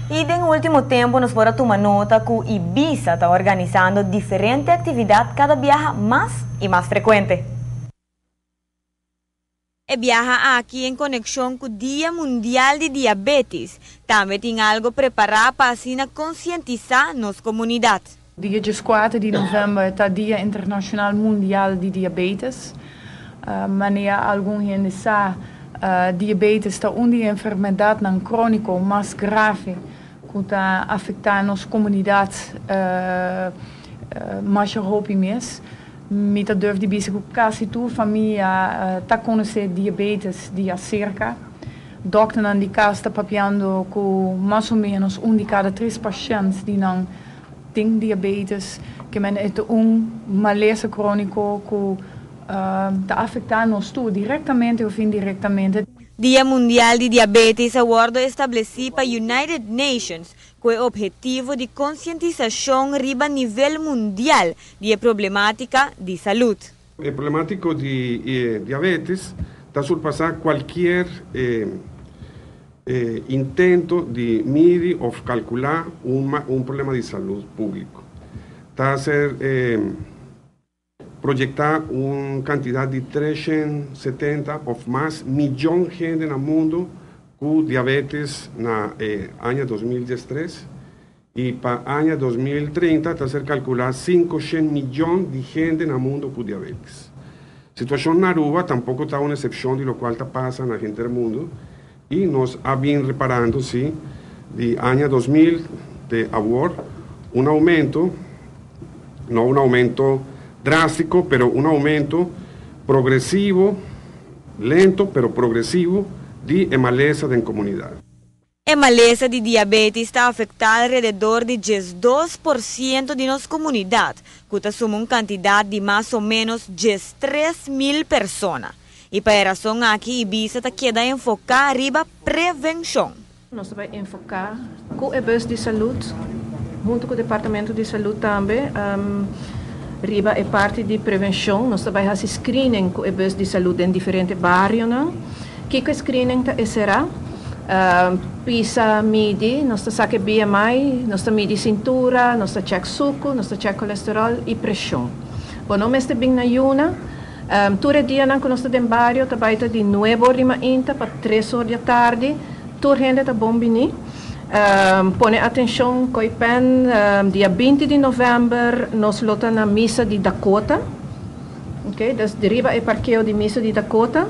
Y den ultimo tempo nos por a tuma nota cu IBISA ta organisando diferente actividad cada biaha mas y mas frecuente. E biaha aki en conexion cu Dia Mundial di Diabetes. Tambe tin algo prepara pa asina concientisa nos comunidad. Dia 4 di november ta Dia Internacional Mundial di Diabetes. Manera algun hende sa, diabetes ta un di e enfermedadnan cronico mas grave cu ta afecta nos comunidad mas hopi mes. Mi ta durf di bisa cu casi tur famia ta conoce diabetes di acerca. Dokternan di cas ta papiando cu mas o menos un di cada tres pashent di nan tin diabetes, kiermen e ta un malesa cronico cu ta afecta nos tur directamente of indirectamente. Dia Mundial di Diabetes a wordo estableci pa United Nations cu e obhetivo di concientisacion riba nivel mundial di e problematica di salud. E problematica di diabetes ta surpasa cualkier intento di midi of calcula un problema di salud publico. Ta ser proyecta un cantidad di 370 of mas miyon hende na mundo cu diabetes na aña 2013 y pa aña 2030 ta ser calcula 500 miyon di hende na mundo cu diabetes. Situacion na Aruba tampoco ta un excepcion di locual ta pasa na henter mundo y nos a bin reparando, si, di aña 2000 te awor, un aumento, no un aumento drastico, pero un aumento progresivo, lento, pero progresivo, di malesa den comunidad. E malesa di diabetes ta afecta alrededor di 2% di nos comunidad, cu ta suma un cantidad di mas o menos 3 mil persona. Y pa e rason aki, IBISA ta keda enfoca riba prevencion. Nos ta bay enfoca cu e bus di salud, hunto cu e departamento di salud tambe, riba e parti di prevencion. Nos ta bay haci screening cu e bus di salud den diferente barionan. Kico screening ta encera? Pisa, midi, nos ta saca BMI, nos ta midi cintura, nos ta check suco, nos ta check colesterol y presion. Bo no mester bin na yuna, tur dianan cu nos ta den bario, ta bay ta di 9 or di mainta pa 3 or di atardi, tur hende ta bon bini. Pone atencion, coy pen, dia 20 di november, nos lo ta na misa di Dakota. Ok, dus riba e parkeo di misa di Dakota.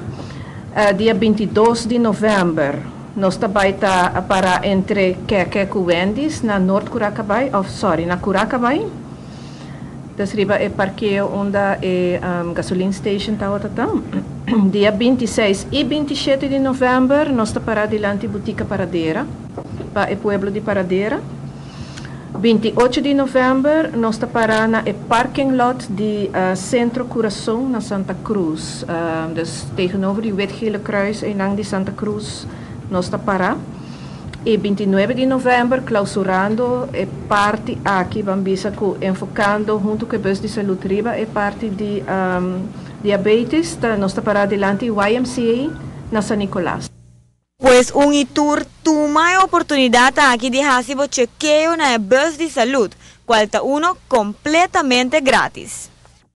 Dia 22 di november, nos ta bay ta para entre Keke cu Wendy's na Noord Curacabai, of sorry, na Curacabai. Dus riba e parkeo unda e gasoline station ta ta. Dia 26 y 27 di november, nos ta para dilanti Botica Paradera, pa e pueblo di Paradera. 28 di november, nos ta para na e parking lot di Centro Corazon na Santa Cruz. Dus tegenover di Wit-Gele Kruis en di Santa Cruz, nos ta para. Y 29 di november, clausurando e parti aki, ban bisa cu enfocando hunto cu e bus di salud riba e parti di diabetes, nos ta para dilanti YMCA na San Nicolas. Pues un y tur tuma e oportunidad aki di haci bo chequeo na bus di salud, cual ta uno completamente gratis.